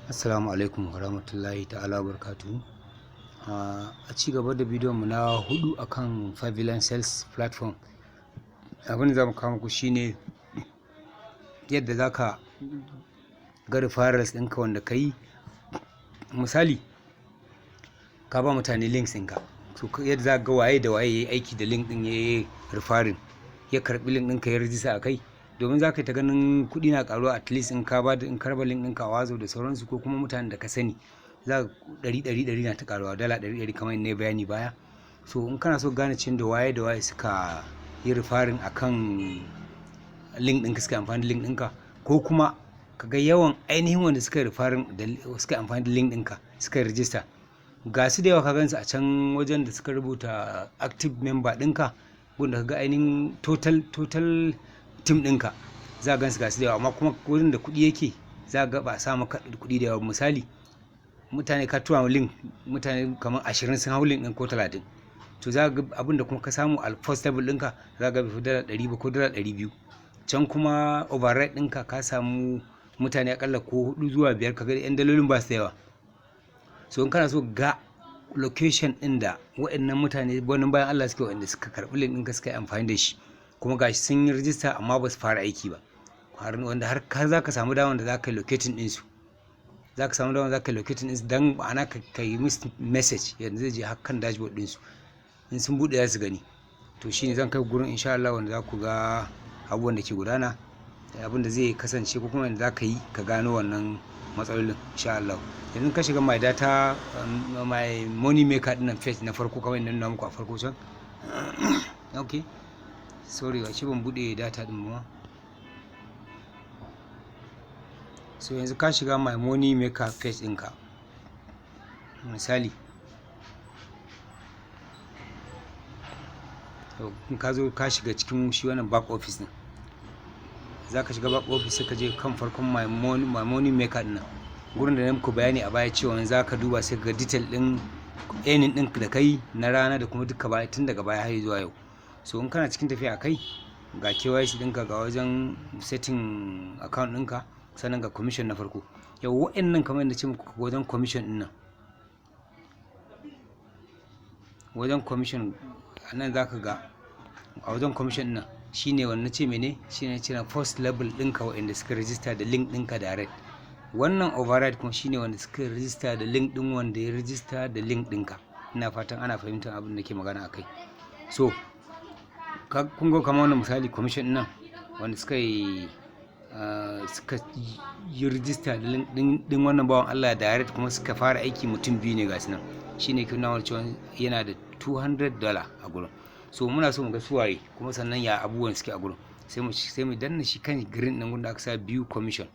Assalamu alaikum warahmatullahi ta'ala wabarakatuhu. A ci gaba da bidiyon mu na hudu akan Pavilion Sales Platform. Abin da za mu kawo muku shine yadda za ka ga referrals ɗinka wanda ka yi. Misali, ka ba mutane links ɗinka. To, yadda za ka ga waye da waye ya yi aiki da link ɗin, ya yi referring, ya karɓi link ɗinka, ya rijista a kai. Domin za ka yi ta ganin kuɗi na ƙaruwa, at least in ka ba in ka raba link ɗinka a WhatsApp da sauransu, ko kuma mutanen da ka sani, za ka ɗari ɗari ɗari na ta ƙaruwa, dala ɗari ɗari, kamar yadda na yi bayani baya. So in kana so gane cewa da waye da waye suka yi referring akan link ɗinka, suka yi amfani da link ɗinka, ko kuma ka ga yawan ainihin wanda suka yi referring da suka yi amfani da link ɗinka suka yi rijista. Ga su da yawa, ka gansu a can wajen da suka rubuta active member ɗinka, wanda ka ga ainihin total team ɗinka, za ka gansu, ga su da yawa. Amma kuma wurin da kuɗi yake, za ka ga ba a sa maka kuɗi da yawa. Misali, mutane ka tura wa link, mutane kamar 20 sun hau link ɗin ko 30. To, za ka ga abin da kuma ka samu a first level ɗinka, za ka ga bai fi dala 100 ba ko dala 200. Can kuma override ɗinka, ka samu mutane akalla ko hudu zuwa biyar, ka ga 'yan dalolin ba su da yawa. So in kana so ga location ɗin da waɗannan mutane, wannan bayan Allah suke, waɗanda suka karɓi link ɗinka, suka yi amfani da shi, kuma gashi sun yi rijista amma ba su fara aiki ba, har wanda har har za ka samu damar da za ka yi locating ɗinsu, za ka samu damar za ka yi locating ɗinsu, don ma'ana ka yi musu message yanzu zai je har kan dashboard ɗinsu, in sun buɗe za su gani. To, shine zan kai gurin insha Allah, wanda za ku ga abubuwan da ke gudana, abin da zai kasance, ko kuma yadda za ka yi ka gano wannan matsalolin insha Allah. Yanzu ka shiga my data, my money maker ɗin nan, page na farko, kamar yadda nuna muku a farko can. Okay, sorry, shi ban buɗe data ɗin ba. So yanzu ka shiga my money maker page ɗinka, misali. To, in ka zo ka shiga cikin shi wannan back office ɗin, za ka shiga back office, sai ka je kan farkon my money maker ɗin nan, gurin da na muku bayani a baya cewa za ka duba, sai ka ga detail ɗin earning ɗin da kai na rana da kuma duka baya, tun daga baya har zuwa yau. So in kana cikin tafiya a kai, ga KYC ɗinka, ga wajen setting account ɗinka, sannan ga commission na farko. Yau wa'annan, kamar yadda ce muku, wajen commission ɗin nan, wajen commission a nan, za ka ga a wajen commission ɗin nan shine wannan ce mene, shine ce na first level ɗinka, wa'anda suka register da link ɗinka direct. Wannan override kuma shine wanda suka register da link ɗin wanda ya register da link ɗinka. Ina fatan ana fahimtar abin da ke magana akai. So kun ga kamar wannan misali, commission ɗin nan, wanda suka yi register da link ɗin wannan bawan Allah direct kuma suka fara aiki, mutum biyu ne, ga su nan. Shine ke nuna cewa yana da $200 a gurin. So muna so mu ga suwaye, kuma sannan ya abubuwan suke a gurin. Sai mu danna shi kan green ɗin, gurin da aka sa view commission.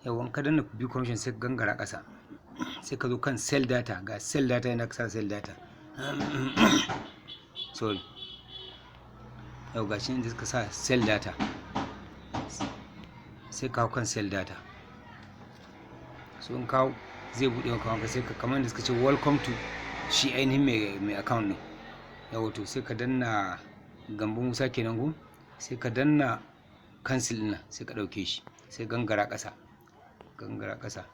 Yau ka danna view commission, sai ka gangara ƙasa, sai ka zo kan sell data. Ga sell data, yana ka sa sell data. Sorry, yau ga shi inda suka sa sell data, sai ka hau kan sell data. So in kawo, zai buɗe maka wanka, sai ka kamar da suka ce "Welcome to" shi ainihin mai account ɗin. Yau to, sai ka danna Gambo Musa kenan go, sai ka danna cancel ɗin nan, sai ka ɗauke shi, sai gangara ƙasa, gangara ƙasa.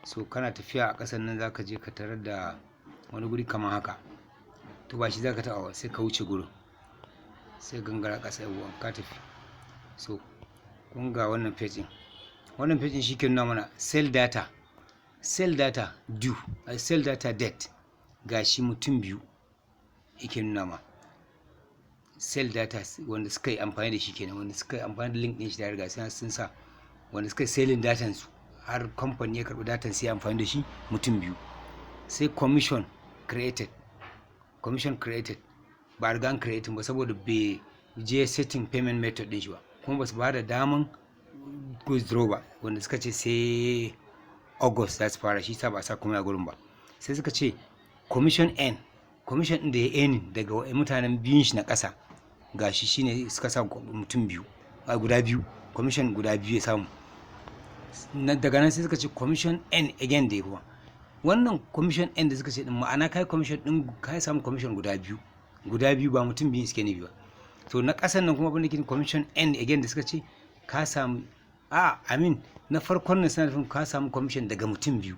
So kana tafiya a ƙasan nan, zaka je ka tarar da wani guri kamar haka. To, ba shi zaka taɓa ba, sai ka wuce gurin, sai gangara ƙasa. Yawwa, ka tafi. So kun ga wannan page ɗin, wannan page ɗin shi ke nuna mana sell data, sell data due, sell data date. Gashi mutum biyu yake nuna ma sell data, wanda suka yi amfani da shi kenan, wanda suka yi amfani da link ɗin shi da riga sun sa, wanda suka yi selling datan su har kamfani ya karɓi datan sai amfani da shi, mutum biyu. Sai commission created, commission created ba a riga an creating ba, saboda bai je setting payment method ɗin shi ba, kuma ba su ba da daman withdraw ba, wanda suka ce sai August za su fara shi, sa ba a sa komai a gurin ba. Sai suka ce commission n commission ɗin da ya earning daga mutanen biyun shi na ƙasa, gashi shine suka sa mutum biyu a guda biyu, commission guda biyu ya samu. Daga nan sai suka ce commission n again da ya kuma wannan commission n da suka ce din, ma'ana kai commission din, kai samu commission guda biyu, guda biyu, ba mutum biyu suke nufi ba. To, na ƙasan nan kuma abin da ke commission n again da suka ce ka samu, a I mean Na farkon nan suna nufin ka samu commission daga mutum biyu.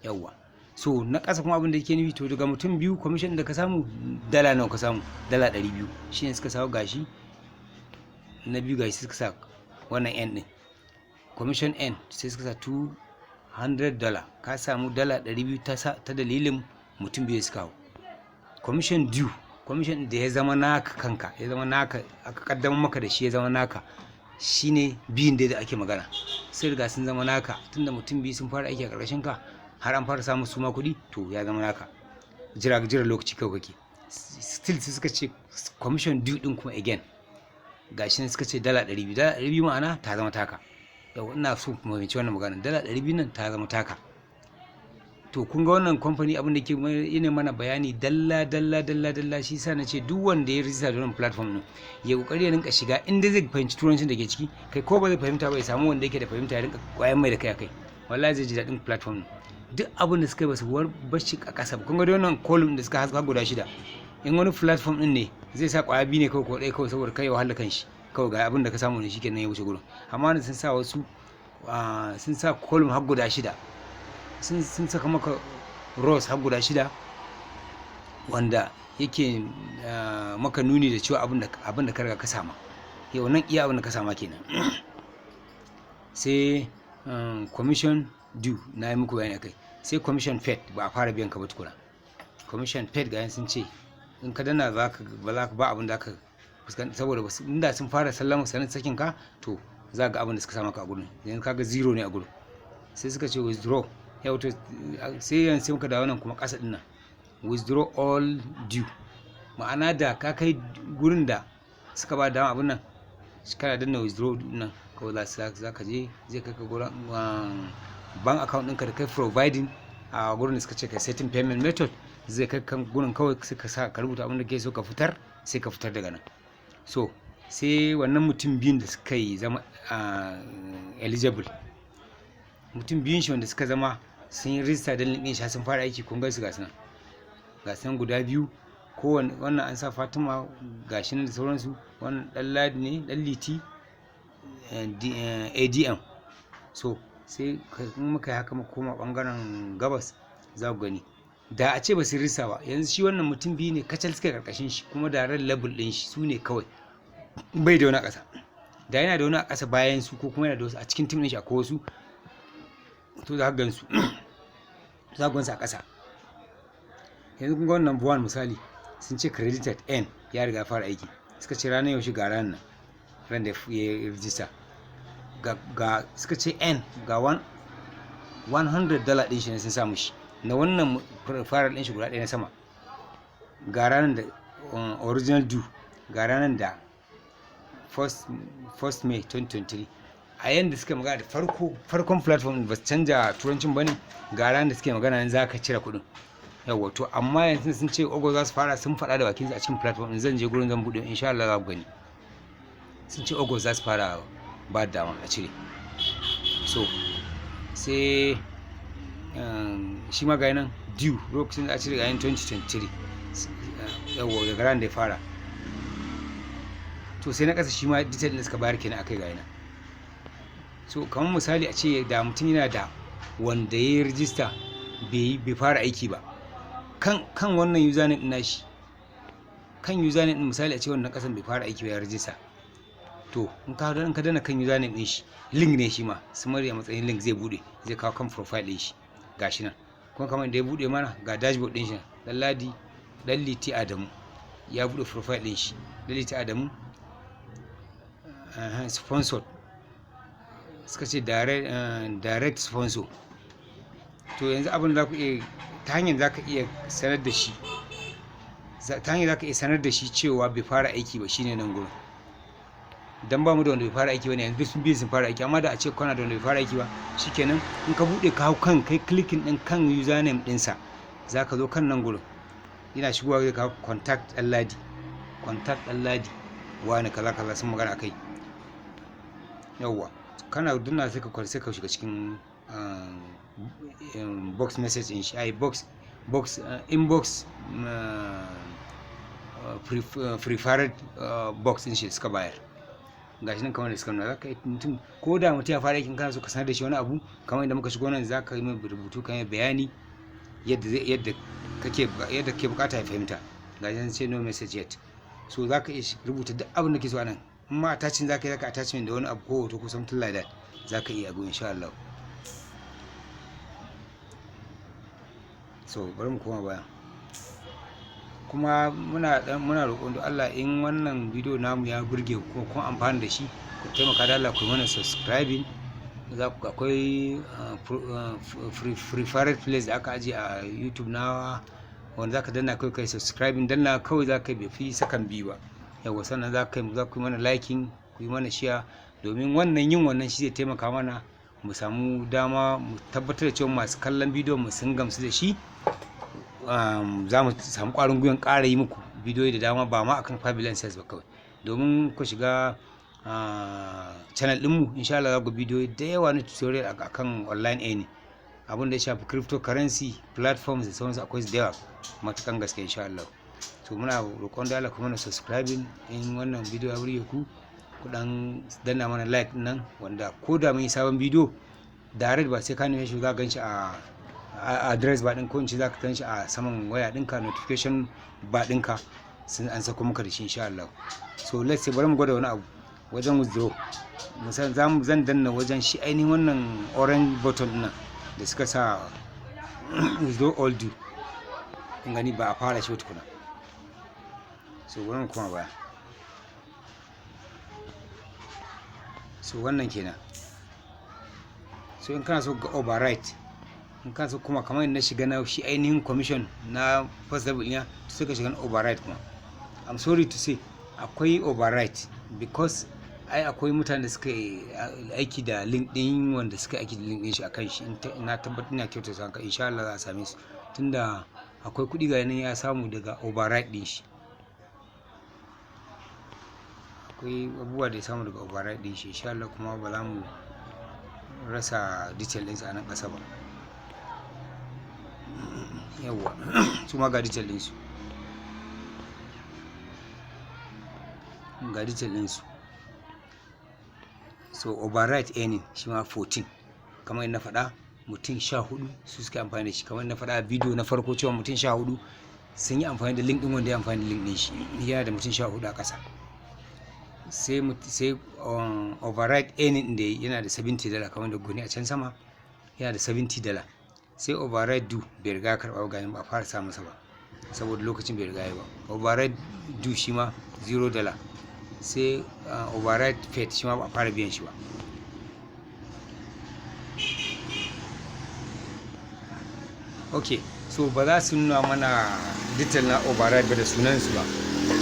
Yawwa, so na ƙasa kuma abin da yake nufi, to daga mutum biyu commission da ka samu dala nawa ka samu? Dala 200. Shine suka samu. Gashi na biyu, gashi suka sa wannan N din, commission N, sai suka sa $200. Ka samu dala 200 ta dalilin mutum biyu suka hau. Commission due, commission da ya zama naka kanka, ya zama naka, aka kaddamar maka da shi, ya zama naka, shine biyun da ake magana. Sai riga sun zama naka tunda mutum biyu sun fara aiki a ƙarƙashin ka, har an fara samun suma kuɗi, to ya zama naka. Jira jira lokaci kawai kake. Still sai suka ce commission due din kuma again, gashi nan suka ce dala 200. Dala 200 ma'ana ta zama taka. Yau ina so kuma fahimci wannan magana, dala 200 nan ta zama taka. To kun ga wannan kamfani abin da ke yana mana bayani dalla dalla dalla dalla. Shi sa na ce duk wanda ya rijista da wannan platform din ya kokari ya rinka shiga, inda zai fahimci turancin da ke ciki. Kai, ko ba zai fahimta ba, ya samu wanda yake da fahimta ya rinka kwayan mai da kai akai. Wallahi zai ji daɗin platform din. Duk abin da suka yi ba su war bashi a ƙasa ba. Kun ga wannan column da suka haska guda shida, in wani platform din ne zai sa kwaya biyu ne kawai ko ɗaya kawai, saboda kai ya wahala kanshi. Kawai ga abin da ka samu ne, shikenan, ya wuce gurin. Amma wannan sun sa wasu, sun sa column har guda shida, sun saka maka rows har guda shida, wanda yake maka nuni da cewa abin da ka riga ka sama yau nan, iya abin da ka sama kenan. Sai commission due na yi muku bayani akai. Sai commission paid, ba a fara biyan ka ba tukuna. Commission paid, ga sun ce in ka danna za ka ba za ka ba abin da ka fuskanta, saboda inda sun fara sallama sanin sakin ka, to za ga abin da suka sa maka a gurin. Yanzu kaga zero ne a gurin. Sai suka ce withdraw. Yau to sai yanzu sai muka dawo nan kuma ƙasa din nan, withdraw all due, ma'ana da ka kai gurin da suka ba dama abin nan, kana danna withdraw nan kawai za ka je, zai kai ka gurin bank account ɗinka da kai providing a gurin da suka ce kai setting payment method. Zai kai kan gurin kawai, sai ka sa ka rubuta abin da ke so ka fitar, sai ka fitar daga nan. So sai wannan mutum biyun da suka yi zama eligible, mutum biyun shi wanda suka zama sun yi rijista don link shi sun fara aiki, kun ga su, ga su nan guda biyu. Kowane wannan an sa Fatima, gashi nan da sauransu. Wannan Dan Ladi ne, Dan Liti ADM. So sai in muka yi haka muka koma bangaren gabas, za ku gani da a ce ba su rijista ba yanzu, shi wannan mutum biyu ne kacal suka karkashin shi, kuma da ran level din shi su ne kawai, bai da wani a ƙasa. Da yana da wani a ƙasa bayan su, ko kuma yana da wasu a cikin team din shi, akwai wasu, to za ka gansu a ƙasa. Yanzu kun ga wannan buwan misali, sun ce credited N, ya riga fara aiki. Suka ce ranar yaushe? Ga ranar nan, ran da ya rijista. Ga suka ce N, ga $100 din shi ne sun samu shi na wannan fara din shi guda ɗaya na sama. Ga ranar da original due, ga ranar da first May 2023, a yanda suka magana da farko farkon platform, ba su canja turancin ba ne. Ga ranar da suke magana yanzu za ka cire kuɗin. Yawwa, to amma yanzu sun ce August za su fara, sun faɗa da bakinsu a cikin platform. Zan je gurin zan buɗe, insha Allah za ku gani. Sun ce August za su fara ba da dama a cire. So sai shi ma ga nan due, lokacin da a cire, ga 2023. Yawwa, daga ran da ya fara. To sai na ƙasa shi ma detail da suka bayar kenan akai, ga nan. So kamar misali a ce da mutum yana da wanda ya yi rijista bai fara aiki ba, kan wannan username din nashi, kan username din, misali a ce wannan kasan bai fara aiki ba, ya rijista, to in ka dana kan username din shi, link ne shi ma summary a matsayin link zai bude, zai kawo kan profile din shi. Gashi nan kuma kamar da ya bude mana, ga dashboard din shi nan. Dan Ladi, Dan Liti Adamu ya bude profile din shi, Dan Liti Adamu sponsored, suka ce direct sponsor. To yanzu abin da za ku iya, ta hanyar za ka iya sanar da shi, ta hanyar za ka iya sanar da shi cewa bai fara aiki ba, shine nan gurin. Dan ba mu da wanda bai fara aiki ba ne yanzu, sun biyu sun fara aiki. Amma da a ce kana da wanda bai fara aiki ba, shikenan, in ka bude ka hau kan kai clicking din kan username ɗinsa, za ka zo kan nan gurin. Yana shigowa zai kawo contact Ɗanladi, contact Ɗanladi wani kaza kaza, sun magana akai. Yawwa, kana danna sai ka shiga cikin box message din shi, ai box inbox, preferred box din shi suka bayar. Gashi nan kamar da suka nuna, zaka yi mutum, ko da mutum ya fara aikin, kana so ka sanar da shi wani abu, kamar yadda muka shigo nan, zaka yi mai rubutu, ka yi bayani yadda zai yadda kake bukata ya fahimta. Gashi nan sai "No message yet". So zaka iya rubuta duk abin da ke so a nan. In ma attaching zaka yi, zaka attachment da wani abu ko hoto ko something like that, zaka iya abu insha Allah. So bari mu koma baya. Kuma muna roƙon don Allah, in wannan bidiyo namu ya burge ku kuma kun amfana da shi, ku taimaka da Allah ku yi mana subscribing. Za ku akwai preferred place da aka ajiye a YouTube na wanda zaka danna kai kai subscribing. Danna kawai za ka bai fi sakan 2 ba. Yawa, sannan za ku yi mana liking, ku yi mana share, domin wannan yin wannan shi zai taimaka mana mu samu dama mu tabbatar da cewa masu kallon bidiyon mu sun gamsu da shi. Za mu samu ƙwarin gwiwan ƙara yi muku bidiyoyi da dama, ba ma akan 5 billion sales ba kawai. Domin ku shiga channel ɗinmu, insha Allah za ku bidiyoyi da yawa na tutorial akan online earning, abin da ya shafi cryptocurrency platforms da sauransu. Akwai su da yawa matukan gaske insha Allah. So muna roƙon da Allah ku mana subscribing. In wannan bidiyo ya burge ku, ku dan danna mana like nan, wanda ko da mun yi sabon bidiyo, direct ba sai ka neme shi, za ka gan shi a address bar ɗin, ko in ce za ka gan shi a saman waya ɗinka, notification bar ɗinka, sun an sako maka da shi insha Allah. So let's say bari mu gwada wani abu wajen withdraw. Misali, zan danna wajen shi ainihin wannan orange button ɗin da suka sa "Withdraw all due". In gani ba a fara shi tukuna. So bari mu koma baya. So wannan kenan. So in kana so ga override, in kana so kuma kamar na shiga na shi ainihin commission na first level ɗina, sai ka shiga na override. Kuma I'm sorry to say, akwai override because ai akwai mutane da suka yi aiki da link din, wanda suka aiki da link din shi akan shi. Na tabbatar, ina kyautata haka, insha Allah za a same su, tunda akwai kuɗi ga nan ya samu daga override din shi. Akwai abubuwa da ya samu daga override din shi insha Allah, kuma ba za mu rasa detail ɗinsa a nan ƙasa ba. Yawwa, su ma ga detail ɗinsu, ga detail ɗinsu. So override earning shi ma 14, kamar yadda na faɗa, mutum 14 su suka amfani da shi. Kamar na faɗa a bidiyo na farko cewa mutum 14 sun yi amfani da link ɗin wanda ya amfani da link ɗin shi, yana da mutum 14 a ƙasa. Sai override earning da yana da $70, kamar da gani a can sama, yana da $70. Sai override due, bai riga karɓa ba, ba a fara sa masa ba saboda lokacin bai riga ya ba. Override due shi ma $0. Sai override paid, shi ma ba a fara biyan shi ba. Ok, so ba za su nuna mana detail na override ba da sunansu ba,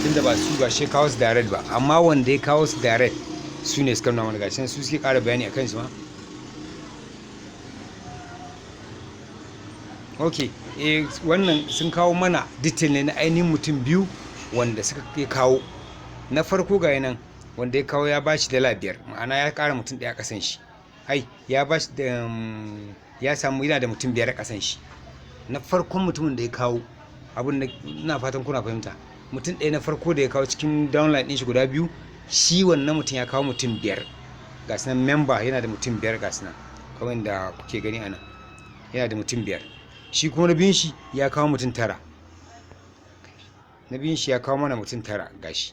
tunda ba su ba shi kawo su direct ba. Amma wanda ya kawo su direct, su ne suka nuna mana. Gashi su suke ƙara bayani akan su ma. Ok, wannan sun kawo mana detail ne na ainihin mutum biyu wanda suka kawo. Na farko ga nan, wanda ya kawo ya bashi $5, ma'ana ya ƙara mutum ɗaya a ƙasan shi. Ai ya bashi da ya samu, yana da mutum 5 a ƙasan shi. Na farkon mutumin da ya kawo abin da ina fatan kuna fahimta, mutum ɗaya na farko da ya kawo cikin downline ɗin shi guda biyu, shi wannan mutum ya kawo mutum 5. Ga su nan, member yana da mutum 5, ga su nan kamar yadda kuke gani a nan, yana da mutum 5. Shi kuma na biyun shi ya kawo mutum 9. Na biyun shi ya kawo mana mutum 9, gashi.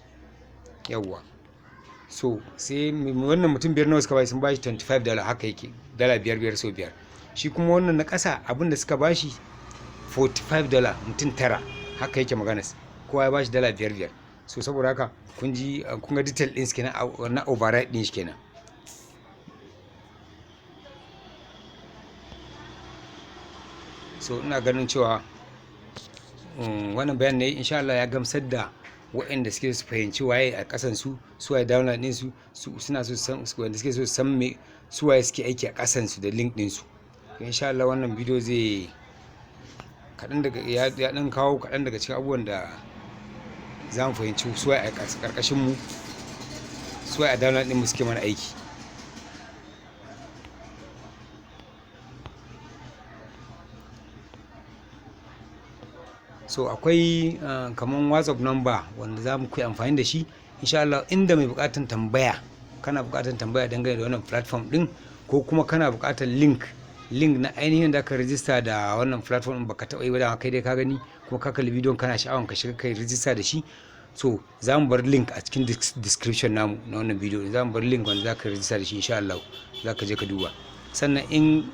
Yawwa, so sai wannan mutum 5 nawa suka bashi? Sun bashi $25. Haka yake, dala 5 5 sau 5. Shi kuma wannan na ƙasa, abin da suka bashi $45, mutum 9. Haka yake magana, kowa ya bashi dala 5 5. So saboda haka kun ji, kun ga detail ɗin kenan na override ɗin shi kenan. So ina ganin cewa wannan bayan ne insha Allah ya gamsar da waɗanda suke su fahimci waye a ƙasan su, su waye downline ɗin su, suna so san wanda suke so san me su waye suke aiki a ƙasan su da link ɗin su. Insha Allah wannan bidiyo zai kaɗan daga ya ɗan kawo kaɗan daga cikin abubuwan da za mu fahimci su waye a ƙarƙashin mu, su waye a downline ɗin mu suke mana aiki. So akwai kaman WhatsApp number wanda za mu yi amfani da shi insha Allah, inda mai bukatan tambaya kan Kana buƙatar tambaya dangane da wannan platform ɗin, ko kuma kana buƙatar link na ainihin da ka rijista da wannan platform, baka taɓa yi ba dama, kai dai ka gani kuma ka kalli bidiyon, kana sha'awan ka shiga kai rijista da shi, so za mu bar link a cikin description namu na wannan bidiyo. Za mu bar link wanda za ka rijista da shi, insha Allah za ka je ka duba. Sannan in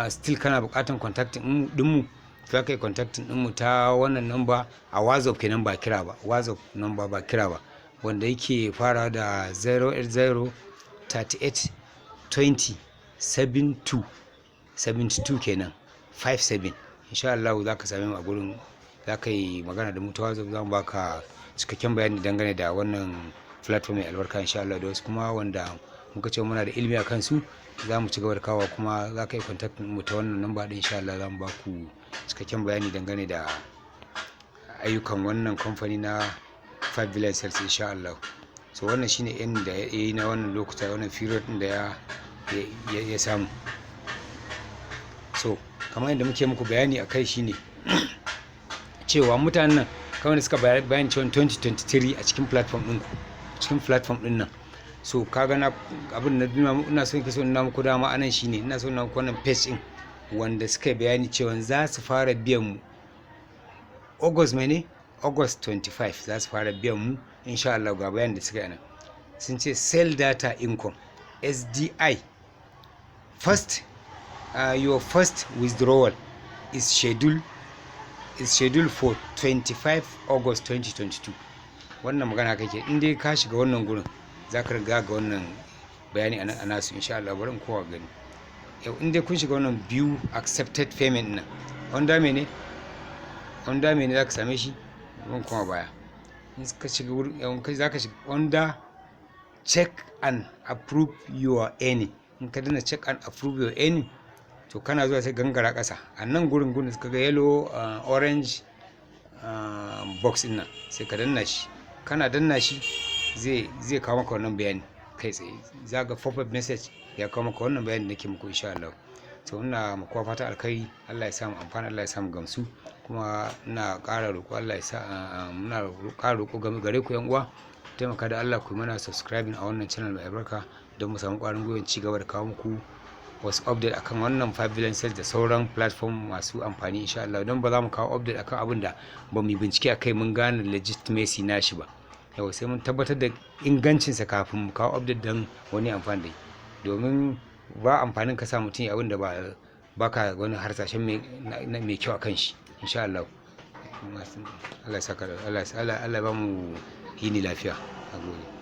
still kana buƙatar contacting ɗinmu, za ka yi contacting ɗinmu ta wannan number a WhatsApp kenan, ba kira ba, WhatsApp number, ba kira ba, wanda yake fara da 080 38 20 72 72 kenan 57. Insha Allah za ka same mu a gurin, za ka yi magana da mu ta WhatsApp, za mu baka cikakken bayani dangane da wannan platform mai albarka, insha Allah. Da wasu kuma wanda muka ce muna da ilimi a kansu, za mu ci gaba da kawo. Kuma za ka yi contact mu ta wannan number din, insha Allah za mu baku cikakken bayani dangane da ayyukan wannan kamfani na 5 Billion Sales, insha Allah. So wannan shine yan da ya yi na wannan lokuta, wannan period din da ya samu. So kamar yadda muke muku bayani a kai shine cewa mutanen nan, kamar da suka bayani cewa 2023 a cikin platform ɗinku, cikin platform ɗin nan. So kaga na abin da ina so ke so ina muku dama anan shine ina so na muku wannan page ɗin wanda suka bayani cewa za su fara biyan mu August mene, August 25 za su fara biyan mu, insha Allah. Ga bayanin da suka yi nan, sun ce sell data income, SDI, first your first withdrawal is scheduled for 25 August 2022. Wannan magana kake, in dai ka shiga wannan gurin, za ka riga ga wannan bayani a nasu, insha Allah. Bari in kowa gani yau. In dai kun shiga wannan view accepted payment nan, wanda mene za ka same shi. Mun kuma baya, in ka shiga wurin, za ka shiga under check and approve your earning. In ka danna check and approve your earning, to kana zuwa sai gangara ƙasa a nan gurin suka ga yellow, orange box din nan, sai ka danna shi. Kana danna shi, zai kawo maka wannan bayani kai tsaye. Za ga pop-up message ya kawo maka wannan bayani da nake muku, insha Allah. To ina muku fata alkhairi, Allah ya samu amfani, Allah ya samu gamsu. Kuma ina ƙara roƙo, Allah ya sa muna ƙara roƙo gare ku, yan uwa, taimaka da Allah ku mana subscribing a wannan channel mai albarka don mu samu ƙwarin gwiwan ci gaba da kawo muku wasu update akan wannan 5 Billion Sales da sauran platform masu amfani, insha Allah. Don ba za mu kawo update akan abin da ba mu yi bincike akai mun gane legitimacy nashi ba. Yau sai mun tabbatar da ingancinsa kafin mu kawo update don wani amfani da, domin ba amfanin ka sa mutum abin da ba baka wani harsashen mai kyau akan shi, insha Allah. Allah ya saka, Allah ya ba mu yini lafiya. Nagode.